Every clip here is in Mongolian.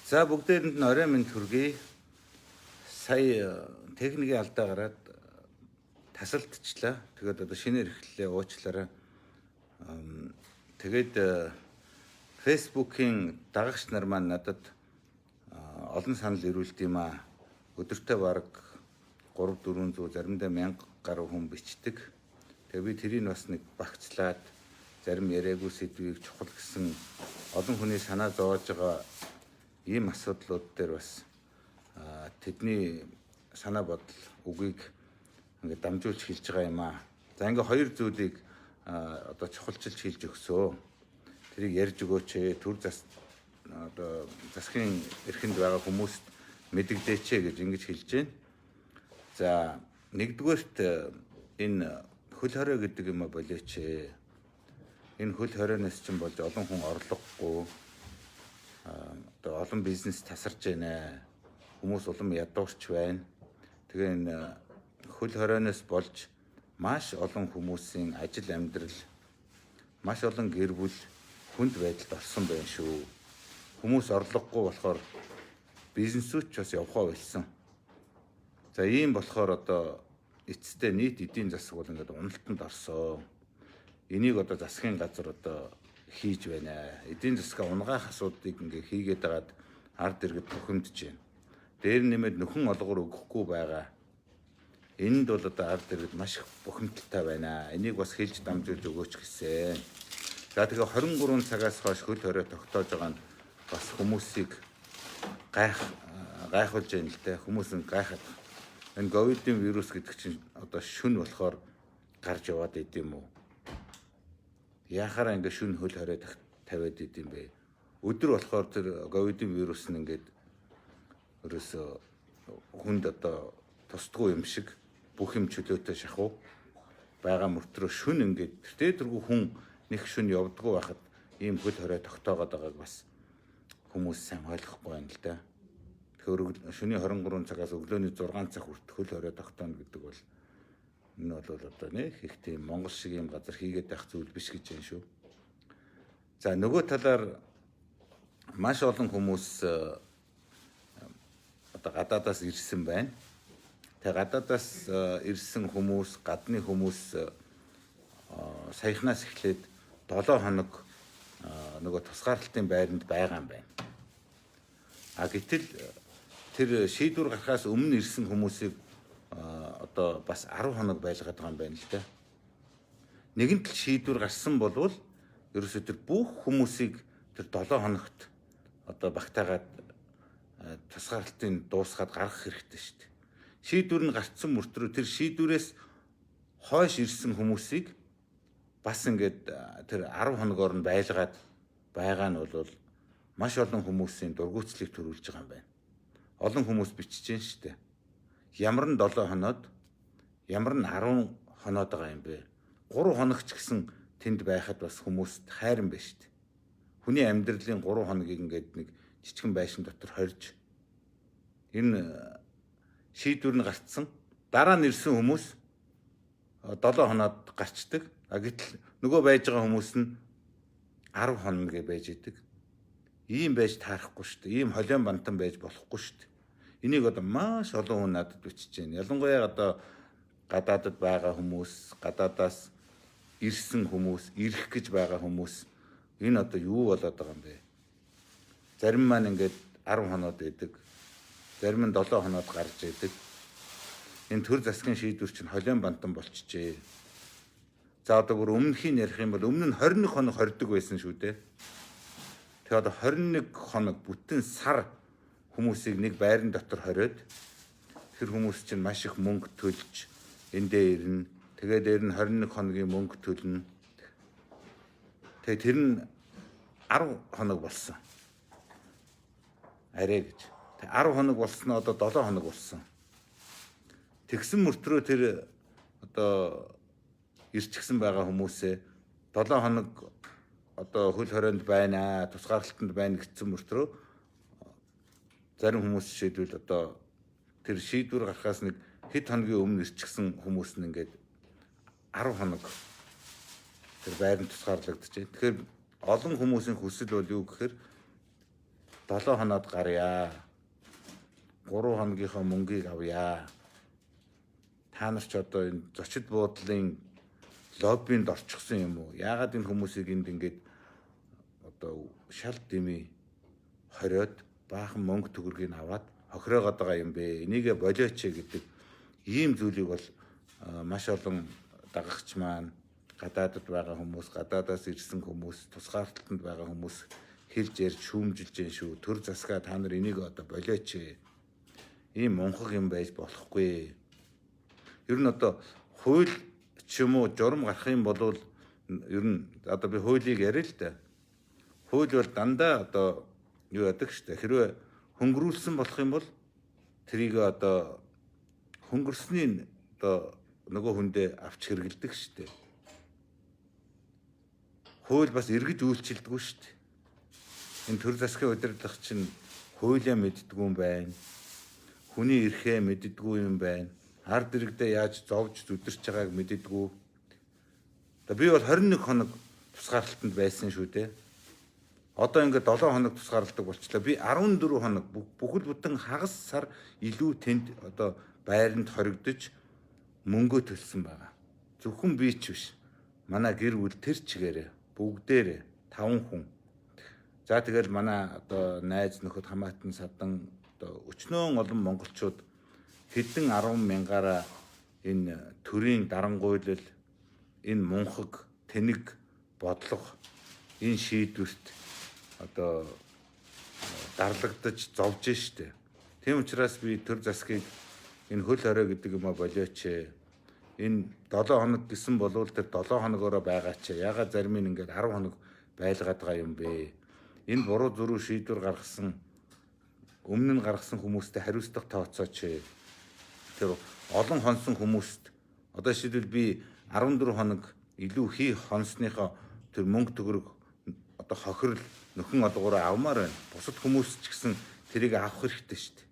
За, бүгдээрэнд нь оройн мэнд хүргэе. Сая техникийн алдаа гараад тасалдчихлаа. Тэгээд одоо шинээр эхэллээ, уучлаарай. Тэгээд Facebook-ийн дагагч нар маань надад олон санал ирүүлдэг юм аа. Өдөртөө бараг 3 400, заримдаа 1000 гаруй хүн бичдэг. Тэгээ би тэрийг бас нэг багцлаад зарим яриаггүй сэдвийг, чухал гэсэн олон хүний санаа зовоож байгаа ийм асуудлууд дээр бас тэдний санаа бодол үгийг ингээд дамжуулж хэлж байгаа юм аа. За, ингээд хоёр зүйлийг одоо чухалчилж хэлж өгсөө. Тэрийг ярьж өгөөч ээ. Төр зас одоо засгийн эрхэнд байгаа хүмүүст мэдэгдээч ээ гэж ингэж хэлж байна. За, нэгдүгээрт энэ хөл хорой гэдэг юм болооч ээ. Энэ хөл хоройноос чинь болж олон хүн орлогогүй, одоо олон бизнес тасарч байна. Хүмүүс улам ядуурч байна. Тэгээ энэ хөл хоройноос болж маш олон хүмүүсийн ажил амьдрал, маш олон гэр бүл хүнд байдалд орсон байна шүү. Хүмүүс орлогогүй болохоор бизнесүүд ч бас явхаа болсон. За, ийм болохоор одоо эцэстээ нийт эдийн засаг бол ингээд уналтанд орсоо. Энийг одоо засгийн газар одоо хийж байна. Эдийн засгаа унагаах асуудлыг ингээ хийгээд байгаад ард иргэд бухимдаж байна. Дээр нэмээд нөхөн олгоор өгөхгүй байгаа. Энд бол одоо ард иргэд маш их бухимдалтай байна. Энийг бас хэлж дамжуулж өгөөч гэсэн. За, тэгээ 23 цагаас хойш хөл хорой тогтоож байгаа нь бас хүмүүсийг гайхуулж байна л дээ. Хүмүүс нь гайхаад. Энэ ковидын вирус гэдэг чинь одоо шүн болохоор гарч яваад идэм юм уу? Яхаараа ингээ шүн хөл хорой тавиад идэм бэ? Өдөр болохоор тэр ковидын вирус нь ингээд ерөөсөө хүнд одоо тусдгүй юм шиг, бүх юм чөлөөтэй шахуу байгаа мөртрөө шүн ингээд тэртээ тэргүй хүн нэг шүн явдггүй байхад ийм хөл хорой тогтоогоод байгааг бас хүмүүс сайн ойлгохгүй байна л да. Тэгэхээр шөнийн 23 цагаас өглөөний 6 цаг хүртэл хөл хорой тогтооно гэдэг бол энэ бол одоо нэг их тийм Монгол шиг юм газар хийгээд байх зүйл биш гэж байна шүү. За, нөгөө талаар маш олон хүмүүс одоо гадаадаас ирсэн байна. Тэгээ гадаадаас ирсэн хүмүүс, гадны хүмүүс саяхнаас эхлээд 7 хоног нөгөө тусгаарлалтын байранд байгаа юм байна. А гэтэл тэр шийдвэр гарахаас өмнө ирсэн хүмүүсийг одоо бас 10 хоног байлгаад байгаа юм байна л да. Нэгэн тал шийдвэр гарсан болвол ерөөсөө тэр бүх хүмүүсийг тэр 7 хоногт одоо багтаагаад тусгаарлалтын дуусгаад гаргах хэрэгтэй шүү дээ. Шийдвэр нь гарцсан мөртрөө тэр шийдвэрээс хойш ирсэн хүмүүсийг бас ингээд тэр 10 хоногоор нь байлгаад байгаа нь бол маш олон хүмүүсийн дургүйцлийг төрүүлж байгаа юм байна. Олон хүмүүс бичиж гин шүү дээ. Ямар нь 7 хоноод, ямар нь 10 хоноод байгаа юм бэ? 3 хоног ч гэсэн тэнд байхад бас хүмүүст хайран байна шүү дээ. Хүний амьдралын 3 хоногийг ингээд нэг жижигхэн байшин дотор хорж, энэ шийдвэр нь гарцсан. Дараа нь ирсэн хүмүүс 7 хоноод гарчдаг. А гэтэл нөгөө байж байгаа хүмүүс нь 10 хоног гэ байж идэг. Ийм байж таарахгүй шүү дээ. Ийм холион бантан байж болохгүй шүү дээ. Энийг одоо маш олон хүн надад бичиж байна. Ялангуяа одоо гадаадад байгаа хүмүүс, гадаадаас ирсэн хүмүүс, ирэх гэж байгаа хүмүүс энэ одоо юу болоод байгаа юм бэ? Зарим маань ингээд 10 хоноод байдаг. Зарим нь 7 хоноод гарч идэг. Энэ төр засгийн шийдвэр чинь холион бантан болчихжээ. За, одоо бүр өмнөхийн ярих юм бол өмнө нь 21 хоног хордог байсан шүү дээ. Тэгээ одоо 21 хоног, бүтэн сар хүмүүсийг нэг байран дотор хориод, тэр хүмүүс чинь маш их мөнгө төлж эндээ ирнэ. Тэгээ дээр нь 21 хоногийн мөнгө төлнө. Тэгээ тэр нь 10 хоног болсон. Арай гэж. Тэг 10 хоног болсон нь одоо 7 хоног болсон. Тэгсэн мөртрөө тэр одоо ирчихсэн байгаа хүмүүсээ 7 хоног одоо хөл хорионд байна, тусгаарлалтанд байна гэсэн мөртрөө зарим хүмүүс жишээлбэл одоо тэр шийдвэр гарахаас нэг хэд хоногийн өмнө ирчихсэн хүмүүс нь ингээд 10 хоног тэр байранд тусгаарлагдчихэв. Тэгэхээр олон хүмүүсийн хүсэл бол юу гэхээр 7 хоноод гарья. 3 хоногийнхоо мөнгийг авъя. Та нар ч одоо энэ зочид буудлын лоббинд орчихсон юм уу? Яагаад энэ хүмүүсийг энд ингээд одоо шал дэмий хориод баахан мөнгө төгрөгийг аваад хохироогоод байгаа юм бэ? Энийгээ болиоч гэдэг ийм зүйлийг бол маш олон дагагч маань, гадаадд байгаа хүмүүс, гадаадаас ирсэн хүмүүс, тусгаарлалтанд байгаа хүмүүс хэлж ярьж шүүмжилж гин шүү. Төр засгаа та нар энийг одоо болиоч. Ийм мунхаг юм байж болохгүй. Ер нь одоо хууль ч юм уу журам гарах юм бол ер нь одоо би хуулийг яриа л да. Хууль бол дандаа одоо юу яадаг штэ. Хэрвээ хөнгөрүүлсэн болох юм бол тэрийг одоо хөнгөрсний одоо нөгөө хүндээ авч хэрэгэлдэг штэ. Хууль бас эргэж үйлчилдэггүй штэ. Энэ төр засгийн удирдлага чинь хуулиа мэддэггүй юм байна. Хүний эрхээ мэддэггүй юм байна. Ард иргэдээ яаж зовж зүдэрч байгааг мэддэггүй. Одоо би бол 21 хоног тусгаарлалтанд байсан шүү дээ. Одоо ингээд 7 хоног тусгаарладаг болчлаа. Би 14 хоног бүхэл бүтэн хагас сар илүү тэнд одоо байранд хоригдож мөнгө төлсөн байгаа. Зөвхөн би ч биш. Манай гэр бүл тэр чигээрээ бүгдээрээ 5 хүн. За тэгэл манай одоо найз нөхөд, хамаатан садан одоо өчнөөн олон монголчууд хэдэн 10 мянгаараа энэ төрийн дарангуйлал, энэ мунхаг тэнэг бодлого, энэ шийдвэрт одоо дарлагдаж зовж штэ. Тийм учраас би төр засгийг энэ хөл хорой гэдэг юм а болиоч. Энэ 7 хоног гэсэн болвол тэр 7 хоногороо байгаач. Ягаад зарим нь ингээд 10 хоног байлгаад байгаа юм бэ? Энэ буруу зөрүү шийдвэр гаргасан, өмнө нь гаргасан хүмүүстэй хариуцлага тооцооч. Тэр олон хонсон хүмүүст одоо шийдвэл би 14 хоног илүү хий хонсныхоо тэр мөнгө төгрөг одоо хохирол нөхөн олгоороо авмаар байна. Бусад хүмүүс ч гэсэн тэрийг авах хэрэгтэй шүү дээ.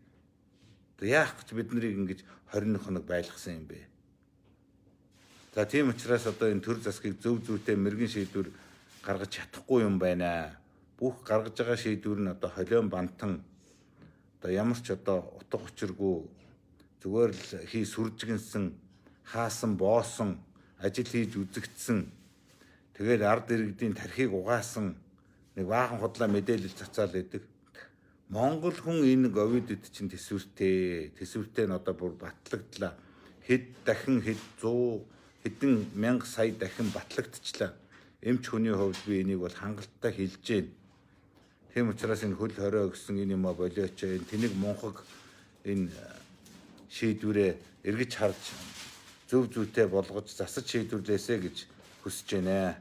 Одоо яах гэж бид нарыг ингэж 21 хоног байлгасан юм бэ? За тийм учраас одоо энэ төр засгийг зөв зүйтэй мэрэгэн шийдвэр гаргаж чадахгүй юм байна. Бүх гаргаж байгаа шийдвэр нь одоо холион бантан, одоо ямар ч одоо утга учиргүй, зүгээр л хий сүржигнсэн, хаасан боосон, ажил хийж үзэгдсэн, тэгэл ард иргэдийн тархийг угаасан нэг баахан худлаа мэдээлэл цацаал байдаг. Монгол хүн энэ ковидэд чинь төсвөртэй. Төсвөртэй нь одоо бүр батлагдлаа. Хэд дахин, хэд 100 хэдэн мянга сая дахин батлагдчихлаа. Эмч хүний хувьд би энийг бол хангалттай хэлж байна. Тийм учраас энэ хөл хорой гэсэн энэ юм а болиоч. Энэ тэнэг мунхаг энэ шийдвэрээ эргэж харж зөв зүйтэй болгож засаж шийдвэрлээсэй гэж хүсэж байна.